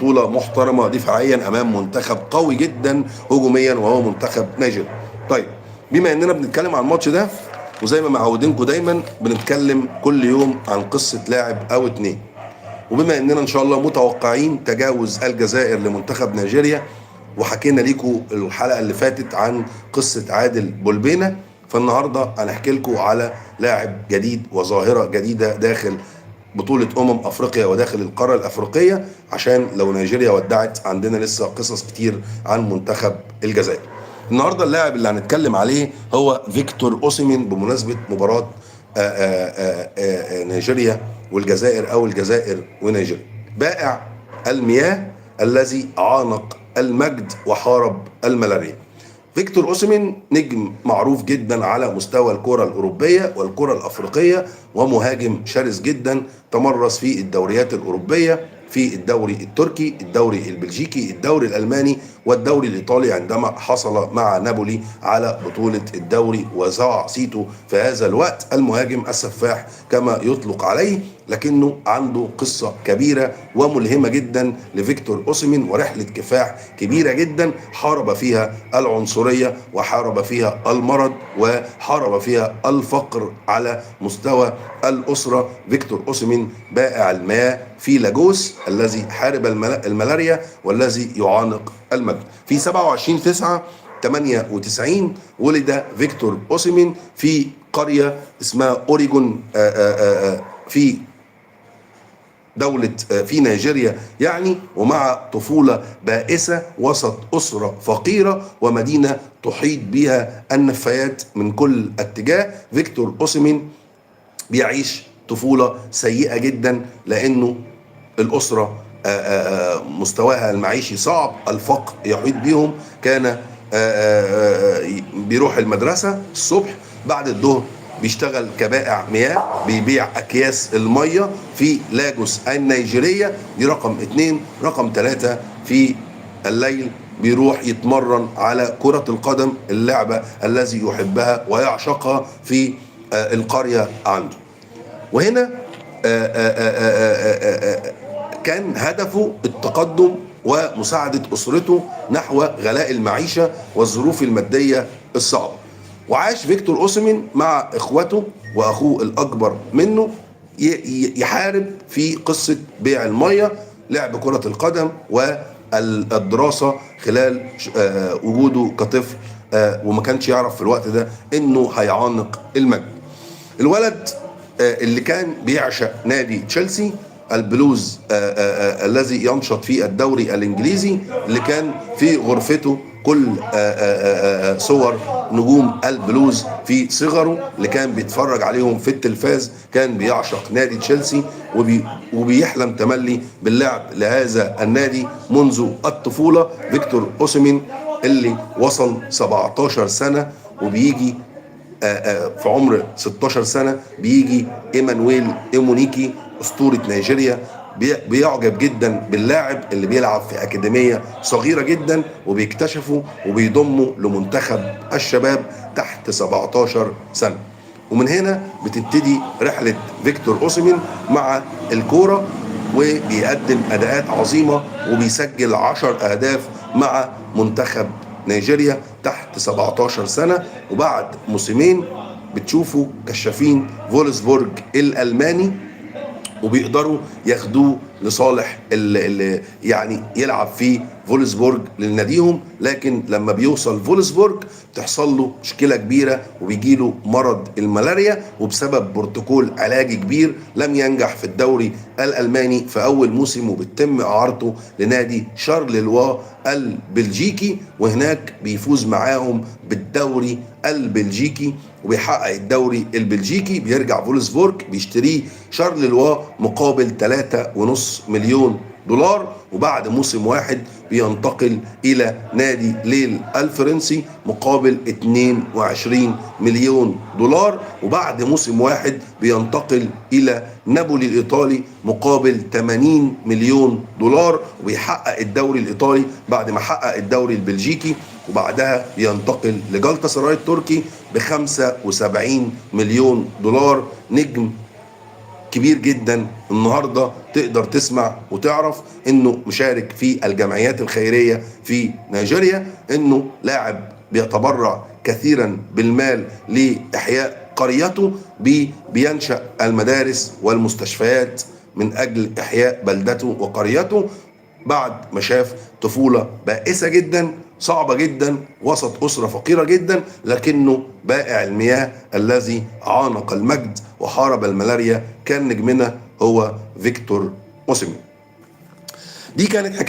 بطولة محترمة دفاعيا أمام منتخب قوي جدا هجوميا وهو منتخب نيجيريا. طيب، بما إننا بنتكلم عن الماتش ده، وزي ما معودينكم دايما بنتكلم كل يوم عن قصة لاعب أو اتنين، وبما اننا ان شاء الله متوقعين تجاوز الجزائر لمنتخب نيجيريا، وحكينا لكم الحلقة اللي فاتت عن قصة عادل بولبينة، فالنهارده هنحكي لكم على لاعب جديد وظاهره جديدة داخل بطوله افريقيا وداخل القارة الافريقية، عشان لو نيجيريا ودعت عندنا لسه قصص كتير عن منتخب الجزائر. النهارده اللاعب اللي هنتكلم عليه هو فيكتور اوسيمين، بمناسبة مباراة نيجيريا والجزائر او الجزائر ونيجيريا. بائع المياه الذي عانق المجد وحارب الملاريا. فيكتور اوسيمين نجم معروف جدا على مستوى الكرة الأوروبية والكرة الأفريقية، ومهاجم شرس جدا، تمرس في الدوريات الأوروبية، في الدوري التركي، الدوري البلجيكي، الدوري الألماني، والدوري الإيطالي عندما حصل مع نابولي على بطولة الدوري وزع صيته في هذا الوقت. المهاجم السفاح كما يطلق عليه، لكنه عنده قصة كبيرة وملهمة جدا لفيكتور أوسيمين، ورحلة كفاح كبيرة جدا حارب فيها العنصرية وحارب فيها المرض وحارب فيها الفقر على مستوى الأسرة. فيكتور أوسيمين بائع المياه في لاجوس الذي حارب الملاريا والذي يعانق المجد. في 27/9/98 ولد فيكتور أوسيمين في قرية اسمها أوريجون في دولة في نيجيريا يعني، ومع طفولة بائسة وسط أسرة فقيرة ومدينة تحيط بها النفايات من كل اتجاه. فيكتور أوسيمين بيعيش طفولة سيئة جدا لأنه الأسرة مستواها المعيشي صعب، الفقر يحيط بيهم. كان بيروح المدرسة الصبح، بعد الظهر بيشتغل كبائع مياه، بيبيع أكياس المية في لاجوس النيجيرية. دي رقم 2. رقم 3 في الليل بيروح يتمرن على كرة القدم، اللعبة الذي يحبها ويعشقها في القرية عنده. وهنا كان هدفه التقدم ومساعدة أسرته نحو غلاء المعيشة والظروف المادية الصعبة. وعاش فيكتور أوسيمين مع إخوته وأخوه الأكبر منه يحارب في قصة بيع المية، لعب كرة القدم، والدراسة خلال وجوده كطفل، وما كانش يعرف في الوقت ده إنه هيعانق المجد. الولد اللي كان بيعشق نادي تشيلسي البلوز، الذي ينشط في الدوري الإنجليزي، اللي كان في غرفته كل صور نجوم البلوز في صغره، اللي كان بيتفرج عليهم في التلفاز. كان بيعشق نادي تشيلسي وبيحلم تملي باللعب لهذا النادي منذ الطفولة. فيكتور أوسيمين اللي وصل 17 سنة وبيجي في عمر 16 سنة بيجي ايمانويل ايمونيكي أسطورة نيجيريا، بيعجب جدا باللاعب اللي بيلعب في أكاديمية صغيرة جدا، وبيكتشفه وبيضمه لمنتخب الشباب تحت 17 سنة. ومن هنا بتبتدي رحلة فيكتور أوسيمين مع الكورة، وبيقدم أداءات عظيمة وبيسجل 10 أهداف مع منتخب نيجيريا تحت 17 سنة. وبعد موسمين بتشوفوا كشافين فولسبورج الألماني وبيقدروا ياخدوه لصالح اللي يعني يلعب في فولسبورج لناديهم. لكن لما بيوصل فولسبورج تحصل له مشكلة كبيرة وبيجيله مرض الملاريا، وبسبب بروتوكول علاجي كبير لم ينجح في الدوري الألماني في أول موسم، وبتتم إعارته لنادي شارللوا البلجيكي، وهناك بيفوز معاهم بالدوري البلجيكي وبيحقق الدوري البلجيكي. بيرجع فولسبورج بيشتريه شارللوا مقابل 3.5 مليون دولار، وبعد موسم واحد بينتقل إلى نادي ليل الفرنسي مقابل 22 مليون دولار، وبعد موسم واحد بينتقل إلى نابولي الإيطالي مقابل 80 مليون دولار، وبيحقق الدوري الإيطالي بعد ما حقق الدوري البلجيكي، وبعدها بينتقل لجالطة سراي التركي ب 75 مليون دولار. نجم كبير جدا. النهارده تقدر تسمع وتعرف انه مشارك في الجمعيات الخيرية في نيجيريا، انه لاعب بيتبرع كثيرا بالمال لاحياء قريته، بينشأ المدارس والمستشفيات من اجل احياء بلدته وقريته، بعد ما شاف طفولة بائسة جدا صعبة جدا وسط أسرة فقيرة جدا، لكنه بائع المياه الذي عانق المجد وحارب الملاريا. كان نجمنا هو فيكتور أوسيمين. دي كانت حكاية